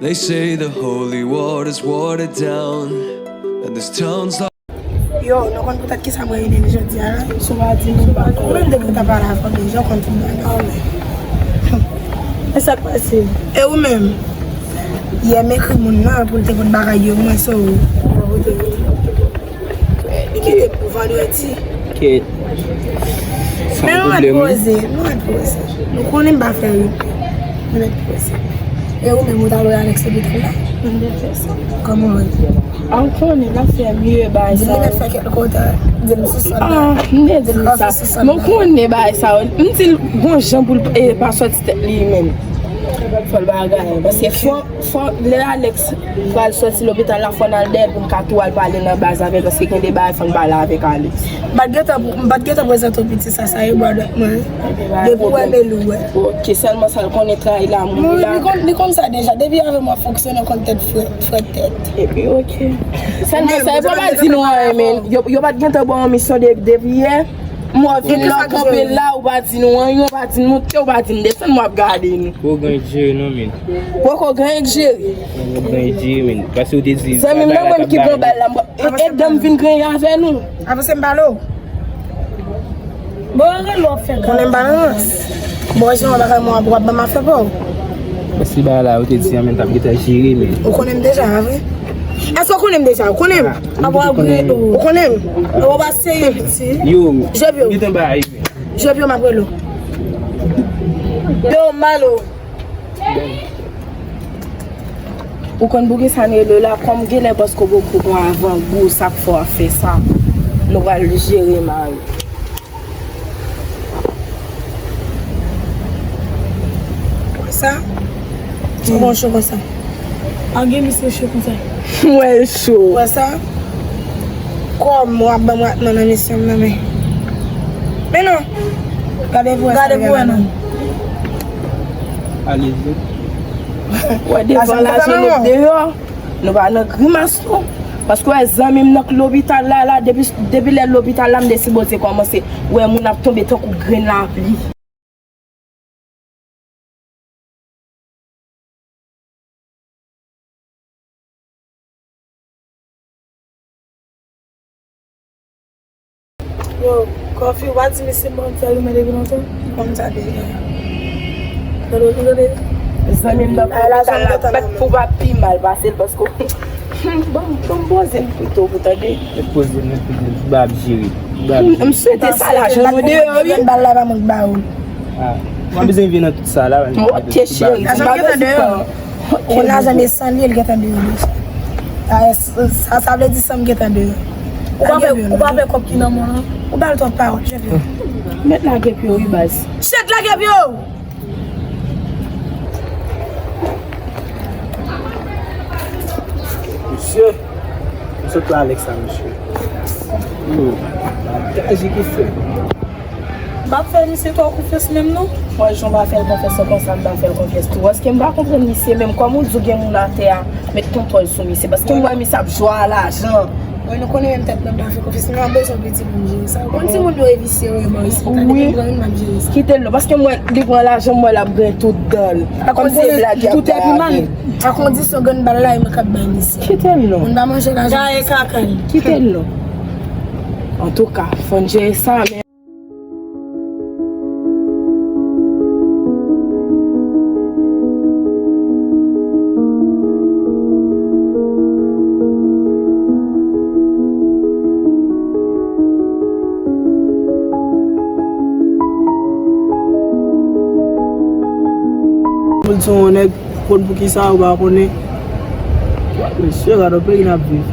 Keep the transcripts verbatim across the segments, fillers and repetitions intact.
They say the holy water's watered down, and this town's like Yo, nou konn poutèt kisa mwen reyini jodi a la? Sou pa di nou pa konn. Ou menm te konn ta pale avè m deja, ou konn tout bagay. E sa k pase? E ou menm? Yè m ekri moun nan pou l te konn bagay yo, mwen so. Li kite pou vandredi. Kèt. Men nou mèt poze, nou mèt poze. Nou konnen m pa fè repli. Nou mèt poze. E ou menm ou ta wè Alex lopital la? Mwen te fè sa. Kòman w wè? A, ou konnen, n ap fè mye bagay sa yo. Di li mèt fè kèk kote. Di m sou sòl la. Ah, m te di l sa. Men ou konnen bagay sa yo. M di l gon jan pou l, eh, pa sòti tèt li menm. Fò l bagay. Paske fò Fò, lè Alex pral sòti lopital la, fò n al dèyè l pou n ka tou al pale nan baz avè l, paske gen de bagay fò n pale avèk Alex. M pa t gentan, m pa t gentan prezante w piti sa, sa e bradòt mwen. Depi w wè m e li w wè. Ok, sèlman sa l konnen trayi lamoul la. Li konn, li konn sa deja. Depi avè m w ap fonksyone, w konn tèt frèt, frèt tèt. Epi, ok. Sèlman sa, yo pa di nou anyen, men yo, yo pa t gentan ba w yon misyon de, depi yè. M wè w vin la, w kanpe la, ou pa di nou anyen, ou pa di nou te, ou pa di m desann, m ap gade nou. Poko gen jere non, men. Poko gen jere. Poko gen jere, men. Paske ou te di zanmi m nan menm ki pran bal la, m e, e dan m vin griyen avè nou. Avanse m pale w. Bon, anrele w ap fè konnen m pa nan rans. Bon, jan w ap ban m afè pa w. Paske bagay la, ou te di zanmi m t ap gentan jere, men. Ou konnen m deja, a vre? Èske w konnen m deja? Ou konnen m? Apa w ap griyen tou. Ou konnen m? Ou pa serye, piti. Yo, jwe pye w. Jwe pye w, m ap rele w. Yo, Malo. Ou konn poukisa m rele w la? Kòm genlè paske w poko pran avangou, sa k fè w ap fè sa. Nou pral jere mari. Wè sa? Ou bon cho konsa. Pa gen misye cho konsa. M wè l cho. Wè sa? Kòm w ap ban m ratman nan misyon m nan men. Men non. Gade pou wè non. Alezi. Wè devan lajan nou deyò. Nou pa nan grimas non. Paske w wè zanmi m nan k lopital la, la, depi, depi lè l lopital la, m te sipoze kòmanse wè moun ap tonbe tankou grenn lapli. Yo, Kòfi, w pa di misye m konn fè rimè depi lontan? M konn sa deja. Tande, tande. Zanmi m nan lopital la, bat pou pa pi mal pase l paske, hmm, ban m, ban m poze m pito pou tande. Mèt poze, mèt poze, m ap jere. M swete sa, lajan nou deyò, wi. Bal la pa mwen k ba ou. Ah, mwen bezwen vin nan tout sa la. Ok, cheri. Lajan m gentan deyò. Ou lajan m e san li, l gentan deyò deja. Sa, sa, sa vle di san m gentan deyò. Ou pa wè, ou pa wè kòb ki nan men w lan? Ou ba l twòp pawòl, chèf yo. Mèt lage pye w wi, baz. Chèf, lage pye w! Mesye, m sot la Alex la, mesye. Yo, bagay ki fè. M pa fè misye twò konfyans menm non. Mwen jan m pa fè l konfyans lan konsa, m pa fè l konfyans tou. Paske m pa konprann misye menm. Kòm ou di w gen moun atè a, met kontwòl sou misye. Paske m wè misye ap jwe a lajan. Mwen, nou konnen menm tèt mwen pa fè konfyans. Mwen bezwen piti pou m jere sa. Ou konn timoun yo e visye wi bò isit. Wi. Depi m pran youn, m ap jere sa. Kite l non. Paske m wè li pran lajan, m wè l ap griyen tout dan l. Kòm se blag y ap bay avè l. A kondisyon grenn bal la, e mwen k ap bay misye. Kite l non. Moun pa manje lajan. Gaye kaka l. Kite l non. Antouka, fò n jere sa, men. Moun se yon nèg. Konn poukisa ou pa konnen. Mesye, gade yon peyi n ap viv.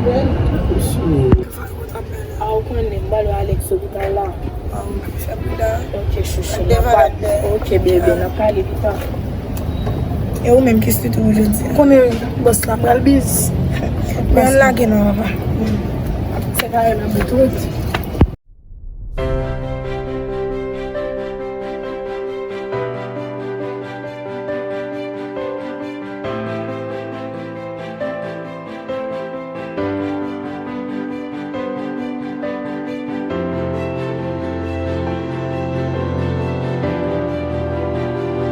Mesye. A, ou konnen, m pral wè Alex lopital la. A, ok, fè pita. Ok, chouchou, n ap pale. Ok, bebe, n ap pale pita. E ou menm, ki stil ou jodi a? Konnen bòs la pral biz. Men lage non, papa. Se kare nan bout wout.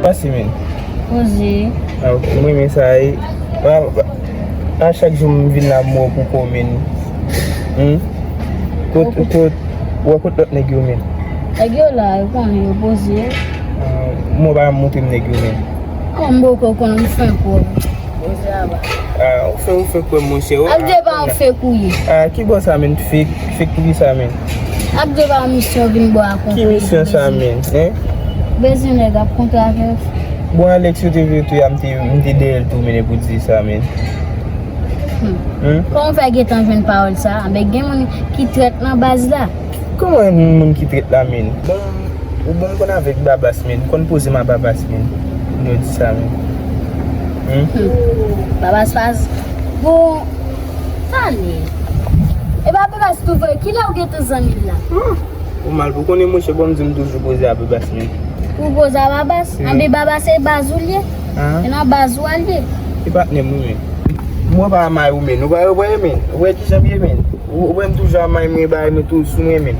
Pase, men. Poze. Ah, ok, m renmen sa, e, a, a chak jou m vin la, m wè w poko, men. Hmm? Kot, kot, wè kot lòt nèg yo, men? Nèg yo la, yo konnen, yo poze. Ah, m wè w pa janm montre m nèg yo, men. Kòm m poko konnen, m fenk wè w. Poze aba. Ah, ou fenk, ou fenk wè m, monchè. Ap di pa yon fake ou ye. Ah, ki bò sa, men? Fake, fake pou ki sa, men? Ap di pa yon misyon vin bò a kontre. Ki misyon sa, men? Hein? Bezwen nèg ap kontre avè w. Bon, Alex, yo te vle touye a, m te, m te dèyè l tou, men, pou di sa, men. Hmm. Hmm? Kòman w fè gentan jwenn pawòl sa? Anben, gen moun ki trèt nan baz la. Kòman moun ki trèt la, men? Bon, ou bon, m konn avèk Babas, men. M konn poze m a Babas, men. Pou nou di sa, men. Hmm? Hmm. Babas pa... Bon, tande. E pa Babas tou vre. Kilè ou gentan zanmi l la? Hmm. Ou mal pou konnen, monchè, bon, m di m toujou poze a Babas, men. Pou poze a Babas? Wi. Anben Babas se baz ou l ye? Ah. E nan baz ou a l ye? E patnè m, wi, men. M wè pa may ou, men. Ou pa wè, men. Ou wè kijan m ye, men. Ou, ou wè m toujou a may mwen, bagay mwen tou sou mwen, men.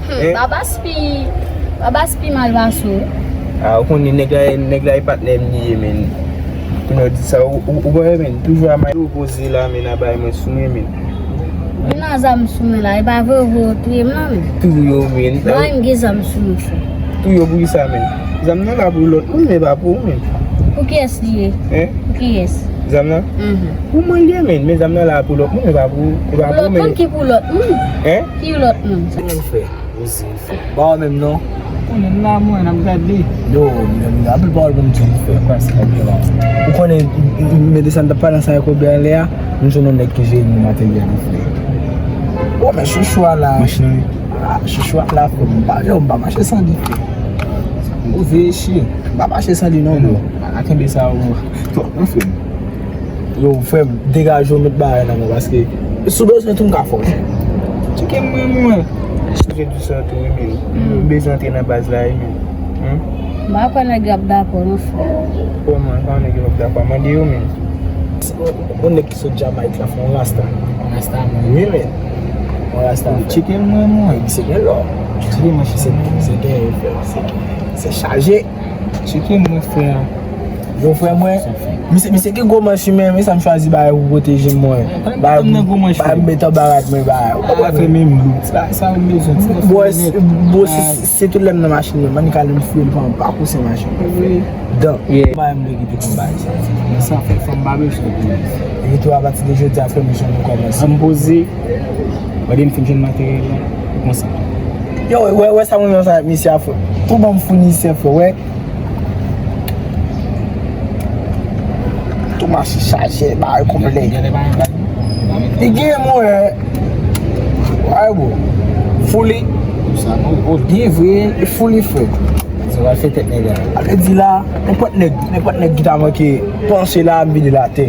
Hmm, hein? Babas pi, Babas pi mal pase w. Ah, ou konnen nèg la, nèg la e patnè m li ye, men. Pou nou di sa, ou, ou, ou wè, men. Toujou a may ou poze la, men, a bagay mwen sou mwen, men. Vin nan zam sou mwen la, e pa vre, vre, ou touye m nan, men. Touye w, men. Mwen, m gen zam sou mwen, frè. Touye w pou ki sa, men? Zam nan la pou lòt moun, men pa pou ou, men. Pou kiyès li ye? Hein? Pou kiyès? Zam nan? Mhm. Pou mwen li ye, men. Men zam nan la pou lòt moun, men pa pou, men pa pou ou, men. Pou lòt moun ki pou lòt moun? Hein? Ki lòt moun? Sa m fè? Ou di m fè. Ba w menm non. Konnen m la, mwen, n ap gade. Yo, m gen anpil pawòl pou m di w, frè. Ou konnen, m, m, m, men de sa n t ap pale ansanm ak Robert anlè a, m jwenn yon nèg ki jere nou materyèl, wi, frè. Bon, men chouchou a la. Machin an, wi. Ah, chouchou a la, frè. M pa, yo, m pa mache san li, frè. Move chye. M pa mache san li, non, bro. A kenbe sa, bro. Twòp, wi, frè. Yo, frè m, degaje w, met bagay nan men, paske si w bezwen tou, m ka fè w. Tcheke m, mwen, mwen. Chanje di sa tou, wi, men. M bezwen antre nan baz la, wi, men. Hmm? M pa kwè nèg yo ap dakò, non, frè. Kòman, kòman nèg yo p ap dakò? Mande yo, men. Yon nèg ki sot Jamayik la, fè yon rasta. Yon rasta, mwen. Wi, men. Yon rasta, frè. Tcheke m, mwen, mwen. Epi se gen lò. Tcheke m, se, se gen, frè. Se, se chaje. Tcheke m, mwen, frè. Yo, frè mwen, misye, misye gen gwo manch wi, men, men sa m chwazi ba yo pou pwoteje m, mwen. Ba m, ba m met anba rad mwen, ba yo. Ou konprann? Fè menm bout. Sa, sa ou bezwen, ti nèg. Bro, se, bro, se, se tout lè m nan machin mwen, m annik ale m fouye l, pran m pa kouse machin mwen, frè. Dan. Ba m vle kite konn bagay sa. Sa fè fanm pa bezwen pou li. Epi tou, apati de jodi a, frè m, jan nou kòmanse. An m poze, mande m fin jwenn materyèl la, ou konsa. Yo, wè, wè sa mwen menm sa misye a, frè. Tou ban m founisè, frè, wè. Tou mache chaje, bagay konplè. Li gen mwen. Ay, bro. Fouli. Ou byen vre. Fouli, frè. Sa va fè tèt nèg la. A vle di la, nenpòt nèg, nenpòt nèg ki ta manke panche la, m vide l atè.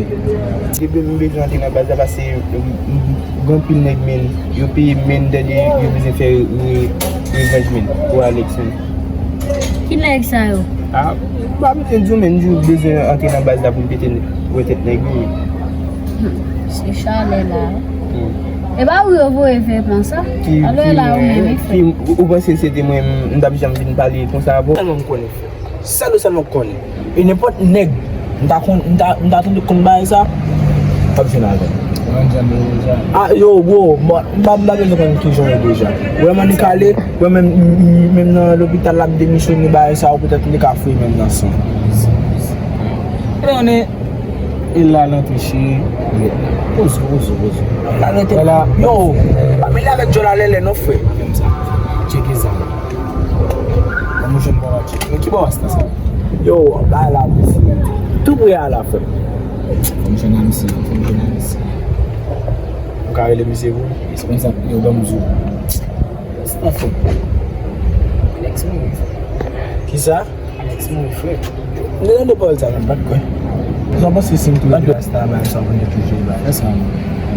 Depi m bezwen antre nan baz la, paske, m, m, gen anpil nèg, men, yo peye, men, dènye, yo bezwen fè re-, revanj, men, pou Alex, men. Ki nèg sa yo? Ah, m pa bezwen di w, men, m di w bezwen antre nan baz la pou m pete wè tèt nèg yo, men. Hmm, se chalè la. Hmm. E pa ou yo voye fè plan sa? Alò la ou menm, ki, ou, ou panse se te mwen, m, m t ap janm vin pale konsa avè w? Sèlman m konnen, frè. Sèl ou sèlman k konnen. E nenpòt nèg, m ta konn, m ta, m ta tande konn bagay sa, t ap jwenn avè m. Mwen janm yo deja. Ah, yo, bro, m pa, m pa bezwen konn kijan yo deja. Ou wè m annik ale, ou wè menm, m, m, menm nan lopital la, m demisyone bagay sa, ou petèt m te ka fouye menm nan san. Konnen, e la l antre cheri. Poze, poze, poze. La l antre. Yo, pa mele avèk djòl a lèlè non, frè. Menm sa. Tcheke zam. Ban m jwenn bò la, tcheke. Men ki bò rasta sa? Yo, bay la, mesye. Tou pre a la, frè. Fò m jwenn a misye, fò m jwenn a misye. Ou ka rele misye pou ou? Se konsa, yo, ban m di w. Se pa fò. Alex mouri, frè. Kisa? Alex mouri, frè. M te tande pawòl sa, men m pa t kwè. Sa w panse si m tou rete rasta bagay sa pou nou toujou bagay sa, men.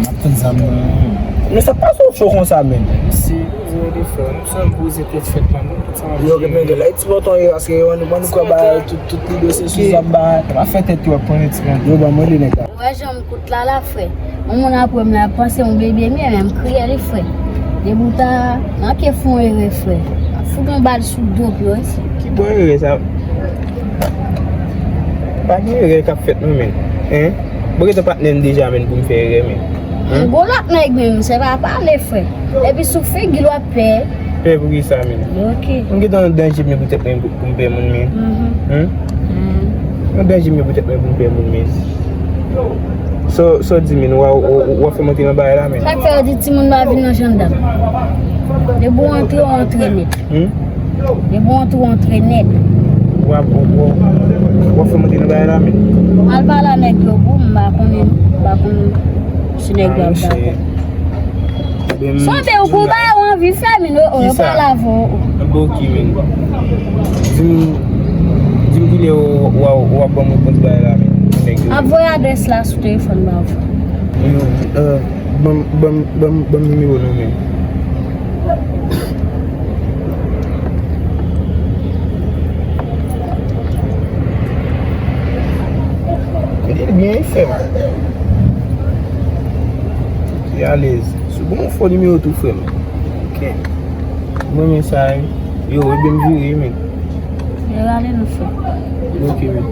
M ap tann zam nan. Men sa pase w cho konsa, men. Se poze w te fè. Nou sèl poze tèt fèt la, men. Yo, men gen lè ti pòton yo, paske yo, nou, nou kwè bagay, tout, tout lide se sou zam bagay. Pa fè tèt yo ap pran ti pòton. Yo, ban mwen li nèg la. Ou wè jan m kout la, la, frè. Yon moun ap wè m la, ap panse m bebe m ye, men m kriye li, frè. Depi w ta manke fè yon erè, frè. Fout yon bal sou do pye w, wi. Ki bò erè sa? Pa gen erè k ap fèt non, men. Hein? Mwen gentan patnè m deja, men, pou m fè erè, men. Hein? Gon lòt nèg menm, se pa pale, frè. Epi sou figi l w ap pè. Pè pou kisa, men? Ok. Mwen gentan nan danje, men, pou tèt mwen, pou, pou m pè moun, men. Mhm. Hein? Mhm. Nan danje, men, pou tèt mwen, pou m pè moun, men. Sa, sa w di, men, w a, w a, w a fè m antre nan bagay la, men. Sa k fè yo di timoun pa vin nan jandam? Depi w antre, w antre nèt. Hmm? Depi w antre, w antre nèt. W ap, w ap, w ap, w ap fè m antre nan bagay la, men. Al pale a nèg yo pou m, m pa konnen, m pa konnen si nèg yo ap dakò. Sonde ou pou ba yo anvi fè, men, o, o, yo pale avè w, o. Bon, ok, men. Di m, di m kilè w, w, w ap ban m repons bagay la, men. Nèg yo. Ap voye adrès la sou telefòn ba w. Yo, euh, ban m, ban m, ban m, ban m nimewo nou, men. Li byen, frè m. Li alèz. Si w ban m yon fo nimewo tou, frè m. Ok. Mwen renmen sa, wi. Yo, ebyen m vire, men. Yo, rale nou, frè. Ok, men.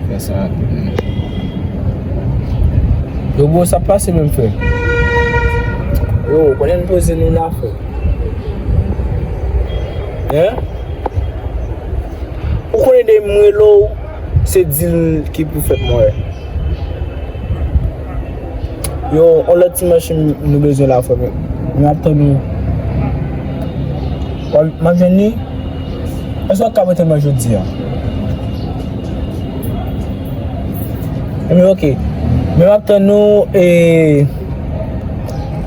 Fè sa rapid, men. Yo, bro, sa pase menm, frè. Yo, konnen n poze nou la, frè. Hein? Ou konnen depi m rele w, se deal ki pou fèt mwen wè. Yo, on lòt ti machin nou bezwen la, frè m. M ap tann ou. W ap, m ap jwenn li? Èske w ka pote mwen jodi a? Ebyen, ok. Men m ap tann nou, e,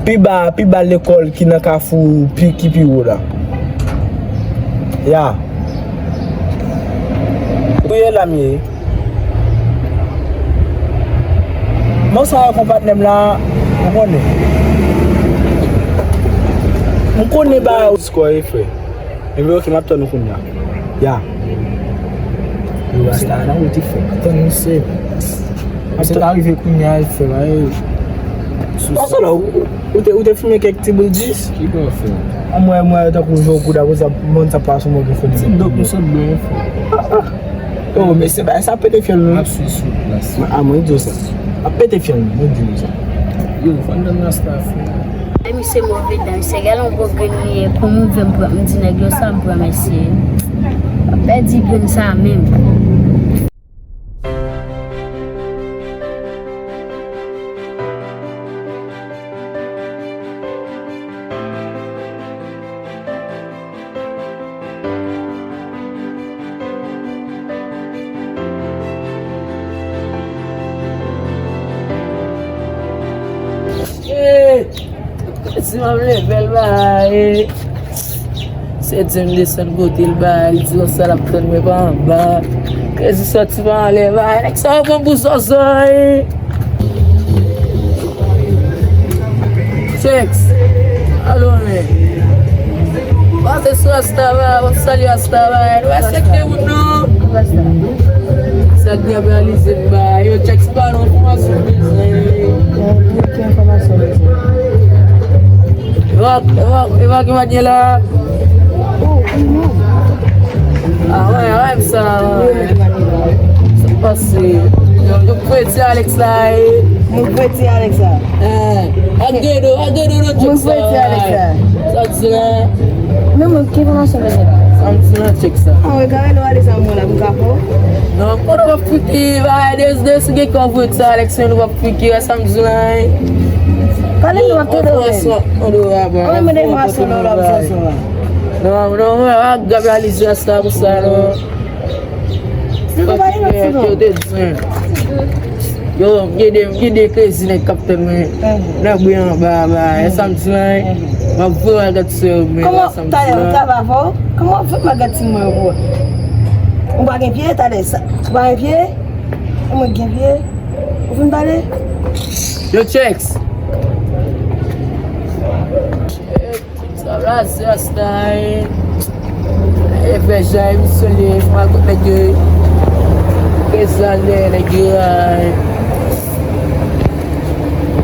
pi ba, pi ba lekòl ki nan kafou, pi, ki pi wo la. Ya. Priyè la m ye. Bonswa, konpatnè m la, ou konnen. M konnen ba. Sikoy, frè. Ebyen, ok, m ap tann ou kounye a. Ya. Yo, rasta nan wout, frè. Tann misye. Misye ta rive kounye a, frè, ba, e. Pase la, ou, ou te, ou te fimen kèk ti boul djis? Ki bò, frè? An, mwen, mwen, tankou jan w kouda konsa, moun sa pa sou mwen ki fè. Ti dòk, nou sot byen, frè. Oh, men se bagay sa pete fyèl, non? M ap swiv sou plas. A, mwen di w sa. Ap pete fyèl, mwen di w sa. Yo, fò n tann rasta, frè. E misye move dan, misye gade yon bon grenn li ye, pou m vle m pran, m di nèg yo sa, m pran mesye. Pèdi grenn sa menm. Hey! Si m ap leve l bay. Se di m desann kote l bay, li di konsa l ap tann mwen pa anba. Krezi sòti pa anlè bay. Nèg sa yo pran pou zòzòy. Checks. Alo, men. Pase sou Rasta, ba, w ap salye Rasta, ba. Nou respekte moun, non. Sa k te ap realize m ba. Yo, Checks, pa nan enfòmasyon bezwen. Ki enfòmasyon bezwen? Ewa, ewa, ewa, ki va gen la? Oh, non. Ah, wè, wè, sa. Sa pase. Yo, yo, prete Alex la, e. Mwen prete Alex la. Eh, ak dedo, ak dedo nan tchèk sa. Mwen prete Alex la. Sa di la. Men mwen, ki enfòmasyon bezwen? Sa m di nan tchèk sa. Ah, wè, gade lè w ale sa mwen la, m ka fò. Non, kote w ap fouti, ba, de, de, si gen kò prete Alex, men nou p ap fouti, wè sa m di la, e. Pale nou ap tande, wè. An nou ap mande enfòmasyon nan lòt sens la. Non, non, wè, ak gab realize sa konsa, non. Yo te di, yo, m gen de, m gen de krezi nèg k ap tann mwen. Nan bri anba, ba, e sa m di la, e. M ap voye w al gad sè w, men, e sa m di la. Kòman, talè, ou travay avè w? Kòman w ap fè m al gad timoun mwen pou ou? Ou pa gen pye, talè, sa, ou pa gen pye? Mwen gen pye. Ou fin pale? Yo, Checks. Sa raze Rasta, e. E fè jan emisyon li, fò al kot nèg yo. Prezan lè nèg yo, ay.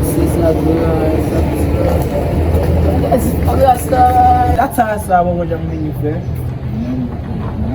Se sa, bro, ay, sa, bro. Rasta, ay. Dat sa Rasta, bon, bon, janm vini, frè.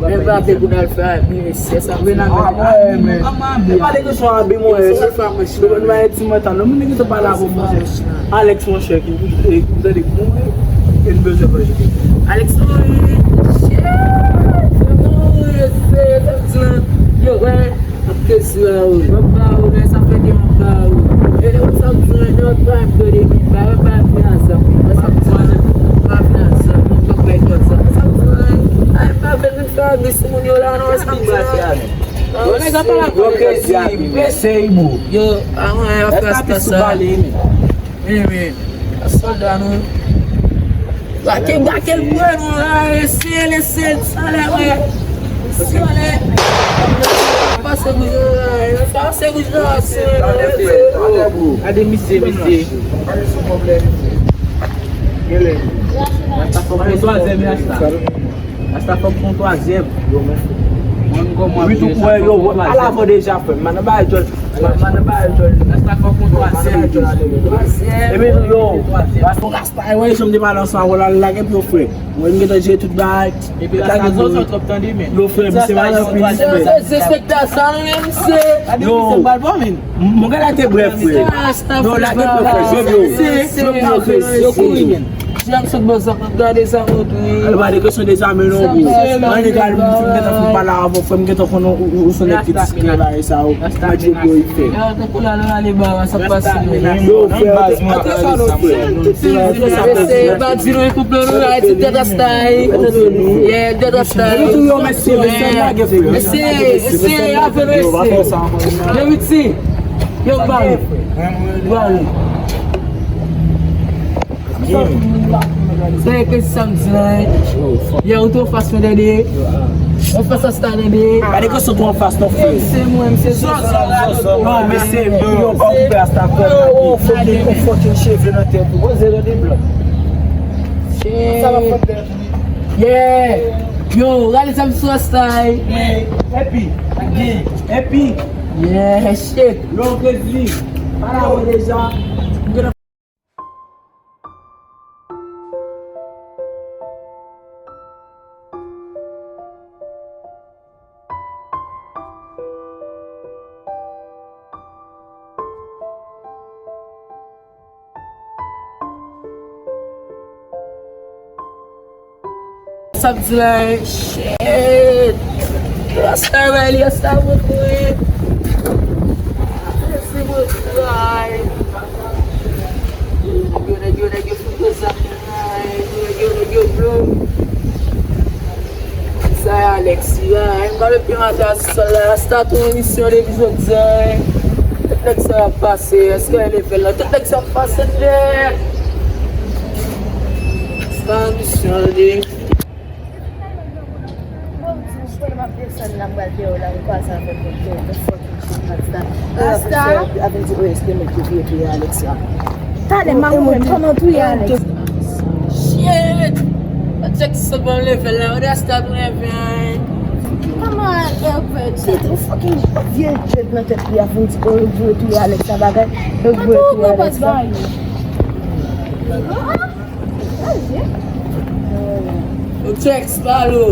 Men pa te pou n al fè abi, mesye, sa vle nan men. Ah, mwen, men. Mwen pa te kesyon abi, mwen. Se pa mwen, nou pa ti mwen tann. Mwen, men ki te pale avè mwen. Alex, monchè, ki, ki, ki, ki, ki, ki, Alex, monchè, shit, monchè, se, se, se, yo, wè. Ap kesyon a ou, mwen pa ou, lè sa fè de mwen pa ou. E lè ou sa m jwenn, lè ou pa m gade, mwen pa, mwen pa vin ansanm. Mwen sa m jwenn, mwen pa vin ansanm, mwen pa bay kòb sa. Sa m jwenn, ay, pa vin vin fè abis moun yo la, non, sa m jwenn. Yo, nèg la pale ak yo, yo, yo, a mwen, yo, fè sa. Wi, wi. A sòlda nou. Brake, brake l pou nou la, eseye l, eseye l, salè, wè. Salè. Pase pou jò la, pase pou jò la, se. Gade misye, mesye. Sa fòk yon twazyèm, yach la. Rasta fòk pran twazyèm. Wi, tou kwè, yo, al avan deja, frè m. Man nan bay jòj. Man nan bay jòj. Rasta fòk pran twazyèm. Epi, yo, Rasta, e wè, janm te pale ansanm avè w la, lage pou yo, frè. Mwen, m gentan jere tout bagay. Epi Rasta zòt twòp tande, men. Yo, frè m, se madan plis, frè. Se, se, se, se ta sa, nou menm, se. Yo. Mwen gade te brèf, frè. Non, lage pou yo, frè. Jòb yo. Jòb yo, frè. Yo kouri, men. Jan sot bòs la, gade sa mwen tou. Al pa de kesyon de zame non, bro. Mwen, nèg la, m gentan fin pale avè w, frè m, gentan konnen ou, ou, ou se nèg ki diskite bagay sa yo. Mwen di yo, bro, li fè. Yo, tankou la, nou ale ba, sa k pase. Yo, frè, attention, non, frè. Mesye, pa di nou, koup nou, nou la, di tèt a style. Yeah, tèt a style. Yo, mesye, mesye, mesye, avè mesye. Yo, Witsi. Yo, bal. Bal. Se ke samdi la, eh. Yo, ou tou anfas mwen, tande. Ou anfas Rasta, tande. Pa de kesyon tou anfas non, frè. Se mwen, se zòt. Non, mesye, yo, yo, pa koupe Rasta, frè. Yo, yo, fòk yo, fòk yo cheve nan tèt ou. Poze yo de blan. Sa va fòt tèt. Yeah. Yo, gade sa m sou Rasta, eh. Epi, epi. Yeah, shit. Yo, Crazy. Ala wè deja. Sa m di la, eh, shit. Rasta bay li, Rasta montre. Rasta montre. Nèg yo, nèg yo, nèg yo fout yo zam. Sa e Alex, ya, m pa met pye m atè a sou sòl la. Rasta tou an misyon depi jodi a, eh. Tout nèg sa ap pase, èske e level la? Tout nèg sa ap pase, nèg. Rasta an misyon, de. Bon, si m konnen m ap desann la, m pral deyò la, m kwaze avèk yon tèt. Rasta. Avèk di, oh, èske mwen te vle touye Alex la? Talè, m a konprann kòman touye Alex. Shit! Mwen tchèk sou bon level la, mwen Rasta tounen byen. Kòman Elbert? Se yon fucking vye djèd nan tèt li a vin di, oh, li vle touye Alex la bagay. Li vle touye Alex la. Yo, Chex, pale.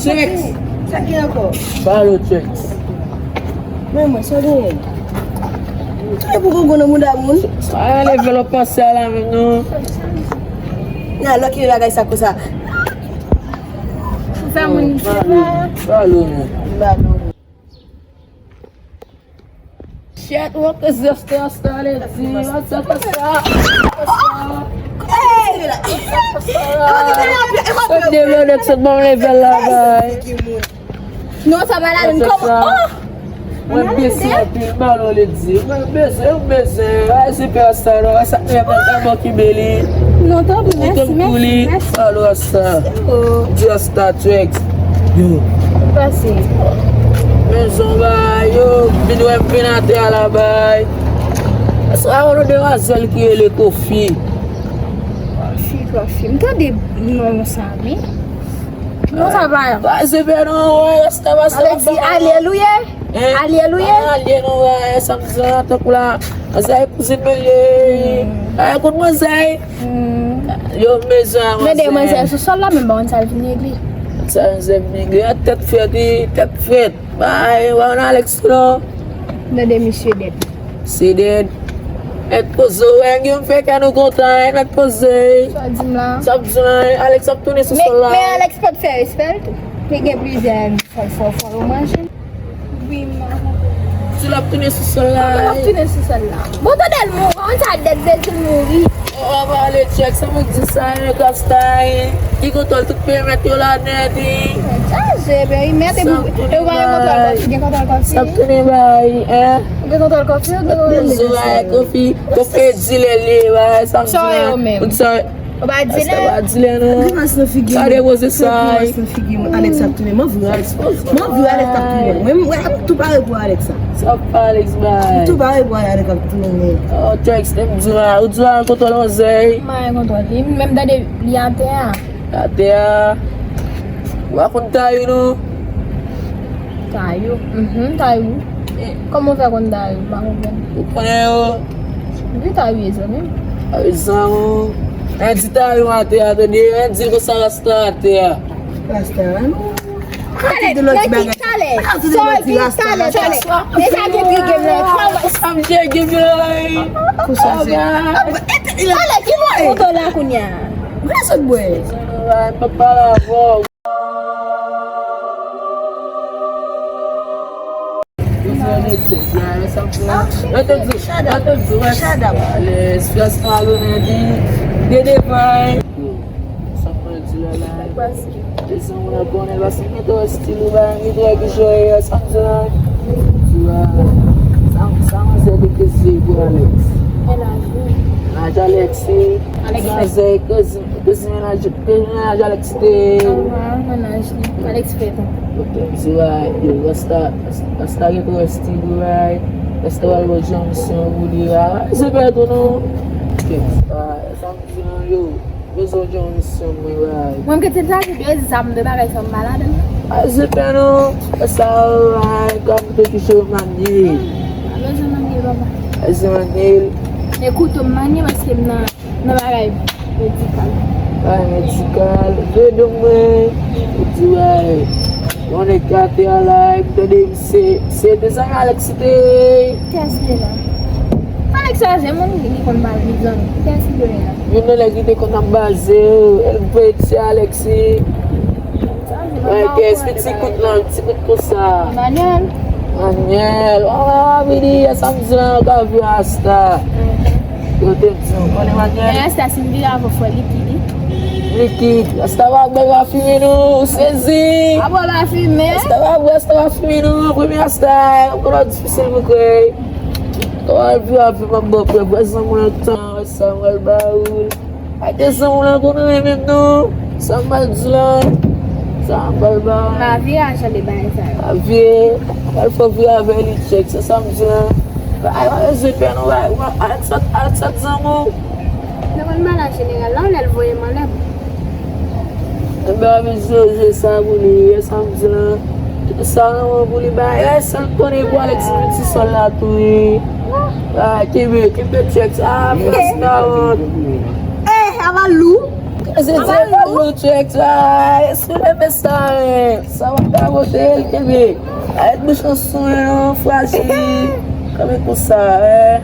Chex. Sa ki ankò? Pale, Chex. Men mwen, sa w genyen? E pou gongon nan mouda moun. Sa e level w panse a la menm, non? Nan lòt ki bagay sa konsa. Sa moun. Pale, pale, non. Shit, what is this thing started? What the fuck is that? Hey! What the fuck? Sot de vle nèg sot ban level la, bay. Non, sa pa la menm. Kòman? Oh! Mwen bese anpil, balo le di. Mwen bese, mwen bese. Ay, se pè sa, non. Sa, mwen, mwen, mwen, mwen, ki beli. Non, tanpri, mèsi, mèsi, mèsi. Balo sa. Just a tricks. Yo. Pase. Men zon ba yo, vin wè m vin atè a la bay. Sa yon demwazèl ki rele Kofi. Kofi, Kofi. M tande non sa, wi. Non, sa pa. Pase pè non, wè, rasta pase. Alex di aleluya. Aleluya. Alye non, wè, sa m zan, tankou la. Sa e kouzin mwen ye. Ay, kout mwen sa e. Hmm. Yo, mezanmi, manzè sou sòl la, men pa konn sa l vin regle. Sa manzè vin regle, tèt frèt, wi, tèt frèt. Bay, wè, on Alex, non. Tande misye dèd. Se dèd. Mèt poze, wè, gen m fè kè nou kontan, mèt poze. Sa di m la. Sa di m la, Alex ap tounen sou sòl la. Men Alex pa t fè respè l tou. Te gen plizyè fò, fò, fò yo manje. Wi, m a konprann. Si l ap tounen sou sòl la. L ap tounen sou sòl la. Bon, tande l mouri. Konn sa dèt de di l mouri. Oh, pale Chex, sa mwen di sa, en, Rasta, en. Ki kontwòl tout perimèt yo la nèt, en. Chaje, baby, mèt e pou, e ou pa gen kontwòl kòfi, gen kontwòl kòfi. Sa ap tounen bay, en. Ou gen kontwòl kòfi, ou gen kontwòl kòfi. Kofi e dilè li ye, bay, sa m di la. Sa yo menm. Ou di sa. Ou pa dilè? Sa pa dilè, non. Grimas nan figi m. Gade poze sa. Grimas nan figi m. Alex ap tounen. Mwen vre Alex. Mwen vre Alex ap tounen. Mwen, mwen, m tou pare pou Alex sa. Sa pa Alex bay. M tou pare pou Alex ap tounen. Oh, Chex, m di la. Ou di la, kontwòl manzè. M pa gen kontwòl li. Menm tande li atè a. Atè a. Ou pa konn Tayou, non? Tayou? Mhm, Tayou. Kòman w fè konn Tayou? M pa konprann. Ou konnen yo? Wi, Tayou ye zanmi m. Tayou zanmi w. Ann di Tayou atè a, tande? Ann di konsa Rasta atè a. Rasta a, non. Talè, nan ki talè? Sòti talè, talè. Men sa gen pi gen la. Sa m gen gen la. Kousa se. Ale, ki bò e? Ou do la kounye a. Vin sot bwè. Papa la vò. Yo te di, yo te di, wè. Shut up. Shut up. Alèz, fiyès pa lonnen di, de devan. Sa mwen di la la. Desanm la konnen, paske mwen te wè stil ou ba, mwen te wè ki jan e, sa m di la. Di la. Sa, sa mwen se de kezi pou Alex. Mennaj ou. Mennaj Alex, se. Alex. Mennaj, kezi, kezi mennaj, kezi mennaj Alex te. Aha, mennaj li. Alex fè tan. Ok, m di la, yo, Rasta, Rasta gen twò stil ou ba, Rasta pral ba w jan misyon pou li la. Se pa tou non. Ok, ah, sa m di la, yo. Bezwen yon misyon mwen bay. Mwen, m kite chaje de zam, de bagay sa m pa ladan. A, se pa non. Sa, ay, kòm te touche manye. A, bezwen manye, papa. A, se manye. E kouto m manye paske m nan, nan bagay medikal. Bagay medikal. De, de mwen. Ou di, ay. Yon nèg kate a la, m tande se, se de zanmi Alex te. Kiyès li la? Alex se yon moun ki konn pale de zanmi. Kiyès li la? Youn nan nèg ki te konn ap baze, el voye ti Alex. Ay, kiyès ki ti kout lan, ti kout konsa? Emmanuel. Emmanuel. Waw, waw, vini, e sa m di lan, ka vi asta. Yo te di, ou konnen Emmanuel? E asta si m vire avè fò likid. Likid. Asta pa bwè, pa fimen non, ou sezi. A bwè, pa fimen. Asta pa bwè, asta pa fimen non, premye asta, ou konnen difisil pou kwè. Kòman l vire avè m ap bò prè, vwazan mwen tan, sa mwen ba ou. Ay, desanm ou la konnen menm non. Sa m ba di lan. Sa m ba ba. Ma vie a jan de bagay sa yo. Ma vie. Al fò vire avè li tchèk, se sa m di lan. Ay, pa bezwen pè non, bay. Al sot, al sot zanmi w. Nan konn bagay jeneral la, ou lè l voye m anlè. Enben, a bezwen jwe sa pou li, e sa m di lan. Sa nan men pou li bay. E sa l konnen pou Alex vin ti sòl la tou wi. Ah, kenbe, kenbe tchèk sa. Frans la wont. Eh, avalou. Se di avalou tchèk sa. E sou leve sa, eh. Sa va pa vote l kenbe. Ay, bouch an swen an, frajil. Kanpe konsa, eh.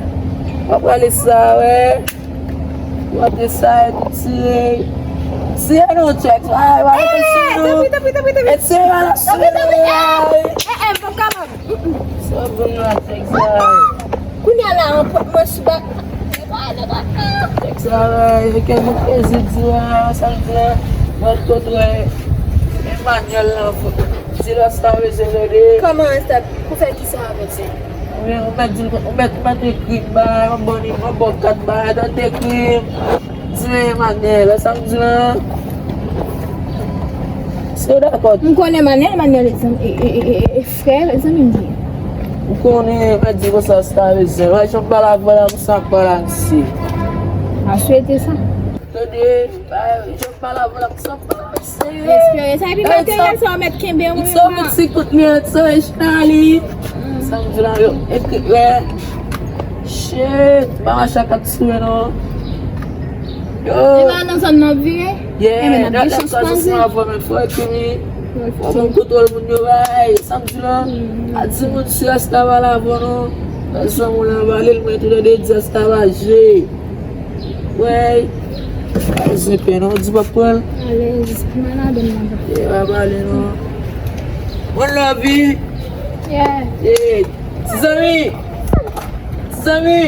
W ap rale sa, wè. W ap de sa, e tire. Tire non, tchèk. Ay, w ap tire non. Tanpri, tanpri, tanpri, tanpri. E tire la, tanpri, tanpri. Eh, eh, m p ap kapab. Sa bon la, tchèk sa. Kounye a la, an pot mwen sou bak. Tchèk sa la, e ke mwen plezi di la, sa l di la. Mwen kote Emmanuel la, di la sa bezwen tande. Kòman sa, pou fè ki sa avèk sa? Ou mèt di l, ou mèt, ou mèt ekri m bay, mwen ban li, mwen ba w kat bay, dan te ekri m. Di men Emmanuel, sa m di lan. Si w dakò. M konnen Emmanuel, Emmanuel e, e, e, e, e frè, zanmi m li ye. Ou konnen, mwen di konsa, sa bezwen. Mwen jan m pale avè w la, konsa m pale ak misye. A swete sa. Tande, jan m pale avè w la, konsa m pale. Respire sa, epi materyèl sa w mèt kenbe wi. It's over, ti kout mèt sa, Echnali. Sa m di la yo, epi wè. Shit, pa mache ak ap sou non. Yo. E pa nan zòn nan vire? Yeah, nan lè sa se sou avò men fò epi wi. Fò moun kontwòl moun yo bay, sa m di la. A di moun si rasta pa la avò non. Nan zòn moun la vale l mwen tou de di rasta pa je. Wey. Ay, zen pen non, di pa pran l. Alèz, malad m nan. Yeah, pa pale non. One love, vi. Yeah. Yeah. Ti zanmi. Ti zanmi.